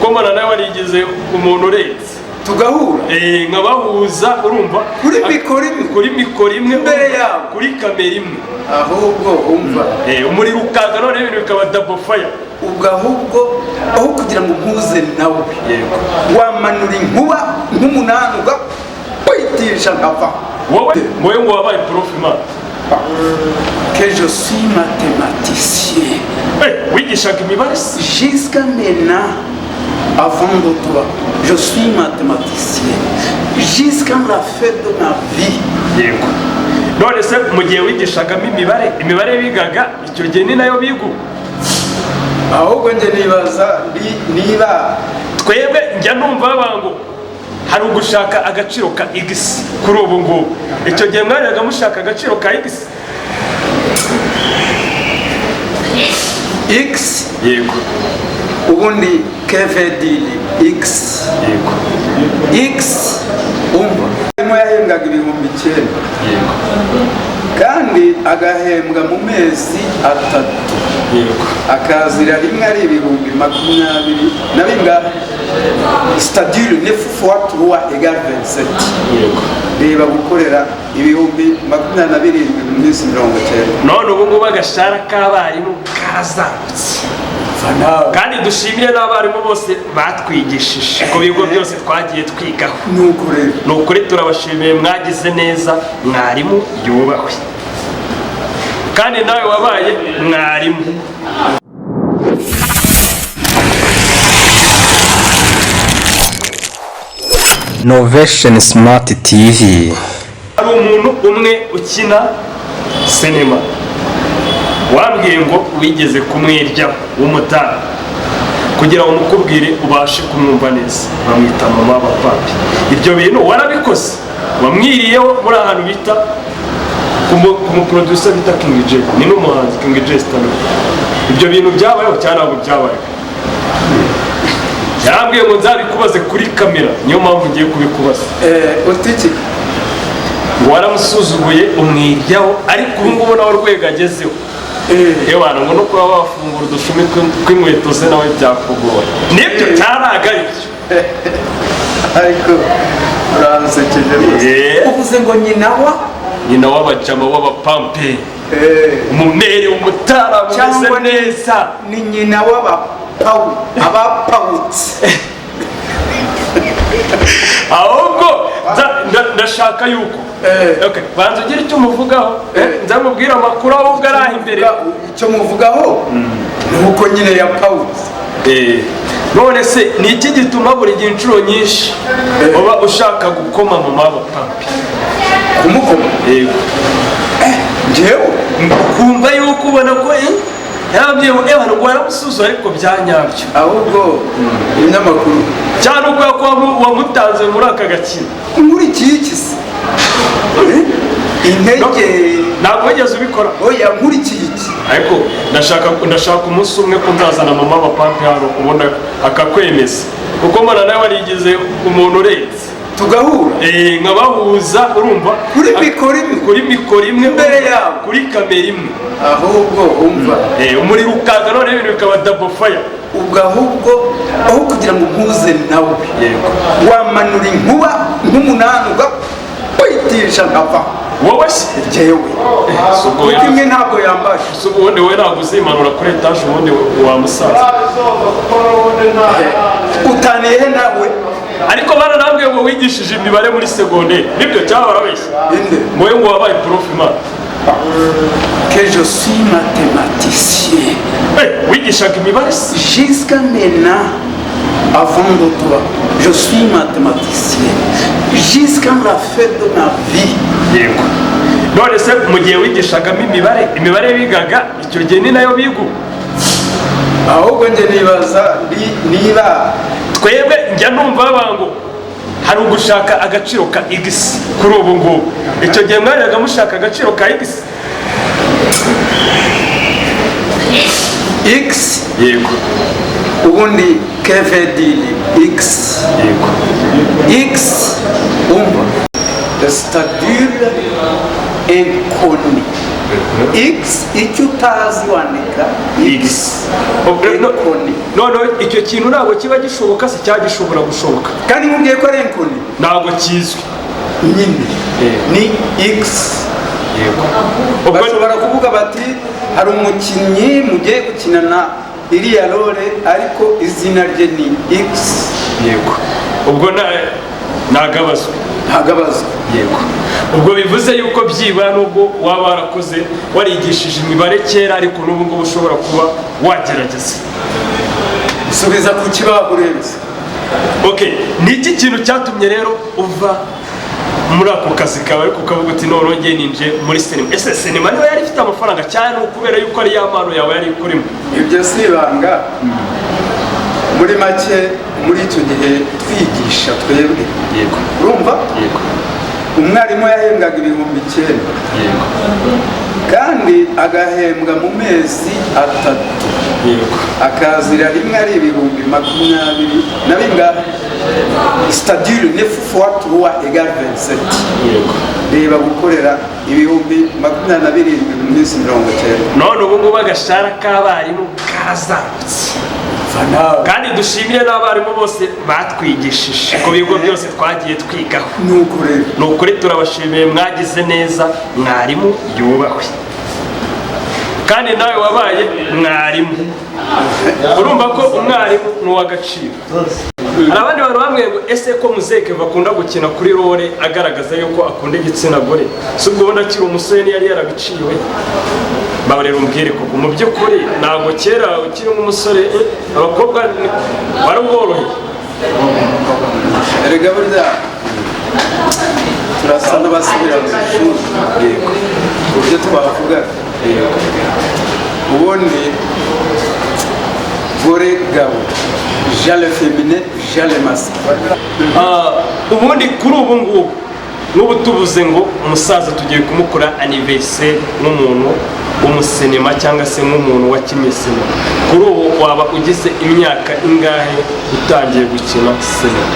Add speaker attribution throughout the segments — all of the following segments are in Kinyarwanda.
Speaker 1: Kuko mbona nawe warigize umuntu urenze.
Speaker 2: Tugahura.
Speaker 1: Nkabahuza, urumva?
Speaker 2: Kuri mikoro imwe.
Speaker 1: Kuri mikoro imwe.
Speaker 2: Imbere yabo.
Speaker 1: Kuri kamera imwe.
Speaker 2: Ahubwo umva.
Speaker 1: Umuriro ukaza, none ibintu bikaba double fire.
Speaker 2: Ubwo ahubwo aho kugira ngo mpuze nawe, wamanura inkuba nk'umunani ugakwitisha nkava.
Speaker 1: Wowe ngo wabaye prof, man.
Speaker 2: Que je suis mathématicien.
Speaker 1: Wigishaga imibare se?
Speaker 2: Jusqu'à maintenant, avant de toi, je suis mathématicien jusqu'à la fin de ma vie.
Speaker 1: Yego. None se mu gihe wigishagamo imibare, imibare bigaga icyo gihe ni nayo biga ubu?
Speaker 2: Ahubwo njye nibaza niba
Speaker 1: Twebwe njya numva bavuga ngo hari ugushaka agaciro ka x kuri ubu ngubu. Icyo gihe mwajyaga mushaka agaciro ka x?
Speaker 2: X?
Speaker 1: Yego.
Speaker 2: Ubundi kvd x.
Speaker 1: Yego.
Speaker 2: X, umva, arimo yahembwaga 9000. Kandi agahembwa mu mezi 3. Akazira rimwe ari 20,000 na bingahe, c'est-à-dire neuf fois trois égale 27. Reba gukorera 27,000 mu minsi 90.
Speaker 1: None ubu ngubu agashahara k'abarimu karazamutse. Kandi dushimire n'abarimu bose batwigishije ku bigo byose twagiye twigaho.
Speaker 2: Nuko rero.
Speaker 1: Ni ukuri turabashimiye, mwagize neza. Mwarimu yubahwe, kandi nawe wabaye mwarimu.
Speaker 3: Novation Smart TV.
Speaker 1: Hari umuntu umwe ukina sinema wambwiye ngo wigeze kumwiryaho w'umutara, kugira ngo mukubwire ubashe kumwumva neza, bamwita Mama Bapapi. Ibyo bintu warabikoze, wamwiriyeho muri ahantu bita ku muproducer bita King J, ni n'umuhanzi King J Stanley. Ibyo bintu byabayeho cyangwa ntabwo byabayeho? Yarambwiye ngo nzabikubaze kuri kamera, niyo mpamvu ngiye kubikubaza.
Speaker 2: Utiki.
Speaker 1: Ngo waramusuzuguye umwiryaho, ariko ubu ngubu nawe urwego agezeho, yewe ngo no kuba wafungura udushumi tw'inkweto ze nawe byakugora. Nibyo cyaraga ibyo?
Speaker 2: Ariko uransekeje rwose. Uvuze ngo nyina wa
Speaker 1: Nyina w'abajama w'abapampe, umumere umutara umeze
Speaker 2: Cyangwa
Speaker 1: neza.
Speaker 2: Ni nyina w'abapawu, abapawutse.
Speaker 1: Ahubwo ndashaka yuko Okay, banza ugire icyo umuvugaho. Nzamubwira amakuru ahubwo ari aho imbere.
Speaker 2: Icyo muvugaho ni uko nyine yapawutse.
Speaker 1: None se ni iki gituma buri gihe inshuro nyinshi uba ushaka gukoma mama w'abapampi?
Speaker 2: Kumukoma?
Speaker 1: Yego.
Speaker 2: Njyewe?
Speaker 1: Kumva yuko ubona ko yarababwiye ngo ewa ngo waramusuzuye ariko bya nyabyo.
Speaker 2: Ahubwo ibinyamakuru.
Speaker 1: Cyane uko wamutanze muri aka gakino.
Speaker 2: Nkurikiye iki se? Intege.
Speaker 1: Ntabwo wigeze ubikora?
Speaker 2: Oya, nkurikiye iki?
Speaker 1: Ariko ndashaka umunsi umwe ko nzazana mama w'abapampi hano, ubona akakwemeza, kuko mbona nawe warigize umuntu urenze.
Speaker 2: Tugahura.
Speaker 1: Nkabahuza, urumva?
Speaker 2: Kuri mikoro imwe.
Speaker 1: Kuri mikoro imwe.
Speaker 2: Imbere yabo.
Speaker 1: Kuri kamera imwe.
Speaker 2: Ahubwo umva.
Speaker 1: Umuriro ukaza, none ibintu bikaba double fire.
Speaker 2: Ubwo ahubwo aho kugira ngo mpuze nawe, wamanura inkuba nk'umunani ugakwitisha nkava.
Speaker 1: Wowe se?
Speaker 2: Njyewe.
Speaker 1: Si ubwo
Speaker 2: Kuko imwe ntabwo yambaje.
Speaker 1: Si ubundi wowe ntabwo uzimanura kuri etaje ubundi wa musaza?
Speaker 2: Utaniye he nawe?
Speaker 1: Ariko baranambwiye ngo wigishije imibare muri segonderi, nibyo cyangwa barabeshya?
Speaker 2: Inde?
Speaker 1: Wowe ngo wabaye prof, man.
Speaker 2: Que je suis mathématicien.
Speaker 1: Wigishaga imibare se?
Speaker 2: Jusqu'à maintenant, avant de toi, je suis mathématicien jusqu'à la fin de ma vie.
Speaker 1: Yego. None se mu gihe wigishagamo imibare, imibare bigaga icyo gihe ni nayo biga ubu?
Speaker 2: Ahubwo njye nibaza niba
Speaker 1: Twebwe njya numva bavuga ngo hari ugushaka agaciro ka x kuri ubu ngubu. Icyo gihe mwajyaga mushaka agaciro ka x?
Speaker 2: X?
Speaker 1: Yego.
Speaker 2: Ubundi kvd x. X, umva, c'est-à-dire inconnu. X, icyo utazi wandika
Speaker 1: X.
Speaker 2: Inconnu.
Speaker 1: Noneho icyo kintu ntabwo kiba gishoboka se, cyangwa gishobora gushoboka?
Speaker 2: Kandi nkubwiye ko ari inconnu.
Speaker 1: Ntabwo kizwi.
Speaker 2: Nyine ni X.
Speaker 1: Ubwo
Speaker 2: Bashobora kuvuga bati: "Hari umukinnyi mugiye gukinana iriya role, ariko izina rye ni X."
Speaker 1: Yego, ubwo ntabwo abazwe.
Speaker 2: Ntabwo abazwa.
Speaker 1: Yego, ubwo bivuze yuko byibura nubwo waba warakoze, warigishije imibare kera, ariko n'ubu ngubu ushobora kuba wagerageza.
Speaker 2: Subiza ku kibaho urenze.
Speaker 1: Ok, ni iki kintu cyatumye rero uva muri ako kazi kawe, ariko ukavuga uti: "Noneho ngiye ninjiye muri sinema"? Ese sinema niba yari ifite amafaranga cyane, ni ukubera yuko ari ya mpano yawe yari ikurimo?
Speaker 2: Ibyo si ibanga. Muri make, muri icyo gihe twigisha twebwe, urumva, umwarimu yahembwaga 9000 kandi agahembwa mu mezi 3, akazira rimwe ari 20,000 na bingahe, c'est-à-dire 9 fois 3 égale 27. Reba gukorera 27,000 mu minsi 90.
Speaker 1: None ubu ngubu agashahara k'abarimu karazamutse. Kandi dushimire n'abarimu bose batwigishije ku bigo byose twagiye twigaho.
Speaker 2: Nuko rero,
Speaker 1: Ni ukuri turabashimiye, mwagize neza. Mwarimu yubahwe. Kandi nawe wabaye mwarimu, urumva ko umwarimu ni uw'agaciro. Hari abandi bantu bamwe ngo: "Ese ko muzeke bakunda gukina kuri role agaragaza yuko akunda igitsina gore, si ubwo ubona akiri umusore ntiyari yarabiciwe?" Babarera umbwire koko, mu by'ukuri ntabwo kera ukiri nk'umusore abakobwa wari uboroheye?
Speaker 2: Erega burya turasa n'abasubira mu ishuri ku byo twavugaga. Ubundi gore gabo, genre féminin, genre masculin.
Speaker 1: Ah, ubundi kuri ubu ngubu, n'ubu tubuze ngo umusaza tugiye kumukora anniversaire nk'umuntu w'umusinema cyangwa se nk'umuntu wakinnye sinema, kuri ubu waba ugize imyaka ingahe utangiye gukina sinema,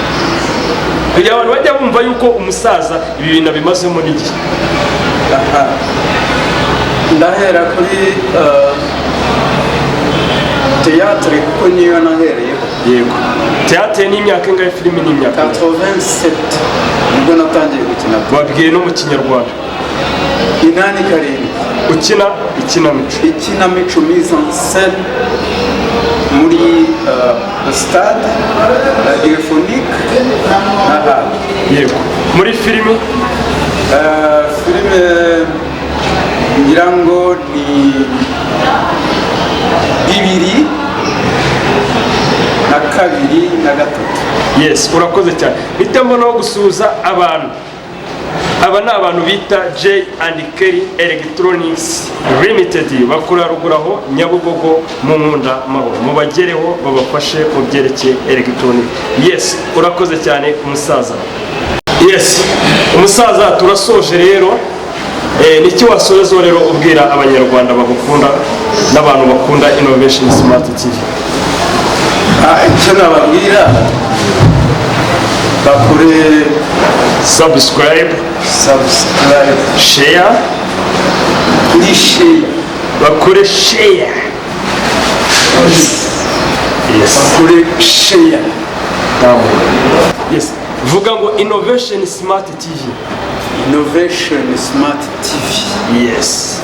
Speaker 1: kugira abantu bajya bumva yuko umusaza ibi bintu abimazemo n'igihe?
Speaker 2: Aha ndahera kuri théâtre, kuko niyo nahereyeho.
Speaker 1: Yego, théâtre ni imyaka ingahe? Filime ni imyaka ingahe?
Speaker 2: 87 nibwo natangiye gukina.
Speaker 1: Wabwiye no mu Kinyarwanda.
Speaker 2: 87.
Speaker 1: Ukina ikinamico?
Speaker 2: Ikinamico, mise en scène muri stade radiophonique n'ahandi.
Speaker 1: Yego, muri filime?
Speaker 2: Filime ngira ngo ni 2002 na 3.
Speaker 1: Yes, urakoze cyane. Mpita mbona wo gusuhuza abantu. Aba ni abantu bita J and Kelly Electronics Limited, bakora ruguru aho Nyabugogo mu Nkunda Mahoro. Mubagereho babafashe mu byerekeye electronic. Yes, urakoze cyane, umusaza. Yes, umusaza, turasoje rero. Niki wasorezaho rero ubwira Abanyarwanda bagukunda n'abantu bakunda Innovation Smart TV?
Speaker 2: Icyo nababwira, bakore
Speaker 1: Subscribe.
Speaker 2: Subscribe.
Speaker 1: Share.
Speaker 2: Kuri share.
Speaker 1: Bakore share, yes.
Speaker 2: Bakore share.
Speaker 1: Yes, vuga ngo Innovation Smart TV.
Speaker 2: Innovation Smart TV.
Speaker 1: Yes.